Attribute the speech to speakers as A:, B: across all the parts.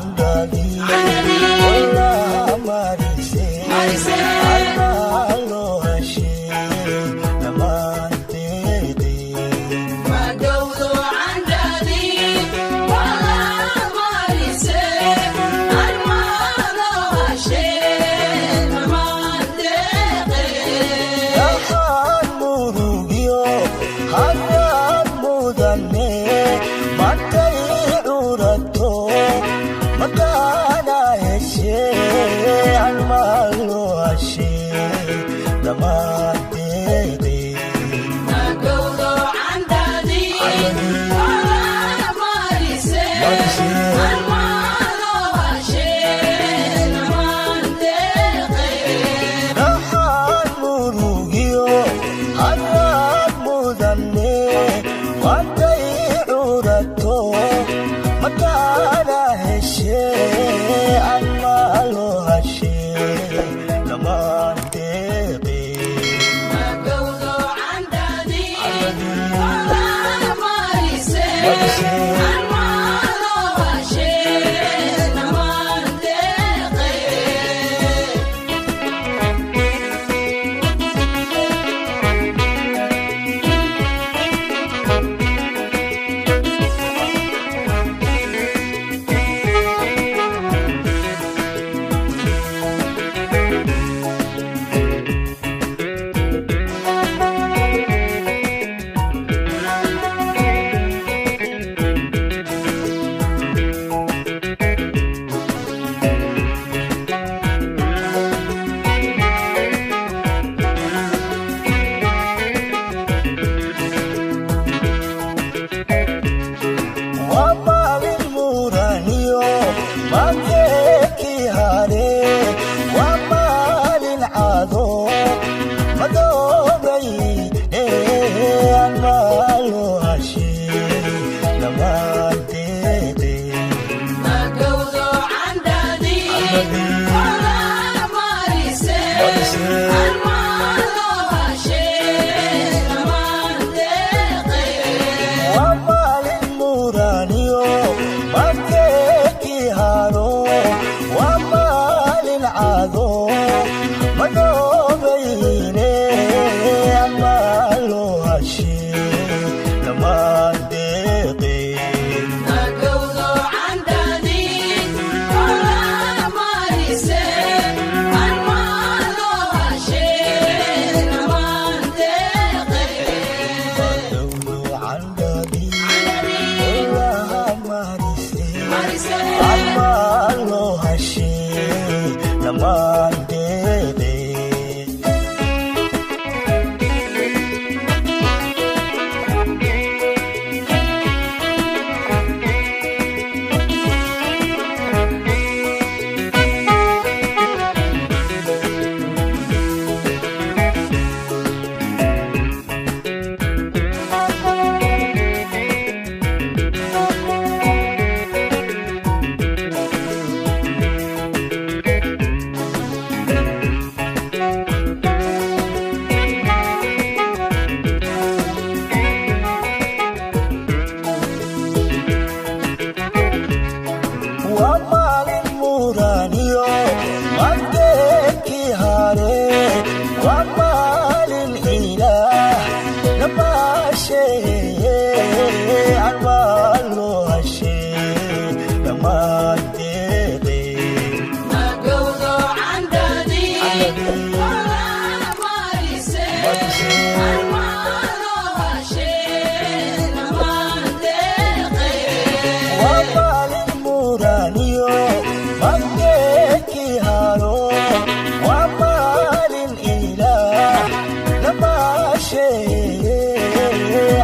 A: Candhadii walaa marisay, armaa loo heshay dhammaanteedii.
B: Magowdo candhadii walaa marisay, armaa loo heshay dhammaanteedii.
A: Dhaxaan murugyo haddaan mudane markay curato makaana heshee, armaa loo heshay dhammaanteedii.
B: Magowdo candhadii walaa marisay, armaa loo heshay dhammaanteedii.
A: Dhaxaan murugyo haddaan mudane markay curato makaana heshee, armaa loo heshay dhammaanteedii.
B: Magowdo candhadii walaa marisay, armaa loo heshay dhammaanteedii.
A: Waa maalin muraniyo makeekii hare, waa maalin cado madoobay armaa loo heshay dhammaanteedii.
B: Magowdo candhadii walaa marisay, armaa loo heshay dhammaanteedii.
A: Waa maalin muraniyo makeekii haro, waa maalin cado madoobayne, armaa loo heshay dhammaanteedii.
B: Magowdo candhadii walaa marisay, armaa loo heshay dhammaanteedii.
A: Madowdo candhadii walaa marisay,
B: Marisay.
A: armaa loo heshay dhammaanteedii. Waa maalin muraniyo makeekii hare, waa maalin ilaah namaasheeye, armaa loo heshay dhammaanteedii.
B: Magowdo candhadii walaa marisay, armaa loo heshay dhammaanteedii.
A: Waa maalin muraniyo makeekii haro, waa maalin ilaah namaasheeye,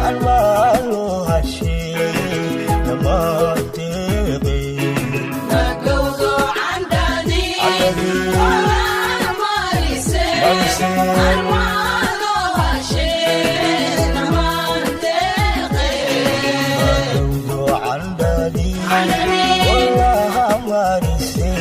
A: armaa loo heshay dhammaanteedii.
B: Magowdo candhadii walaa marisay, armaa loo heshay dhammaanteedii.
A: Madowdo candhadii walaa marisay,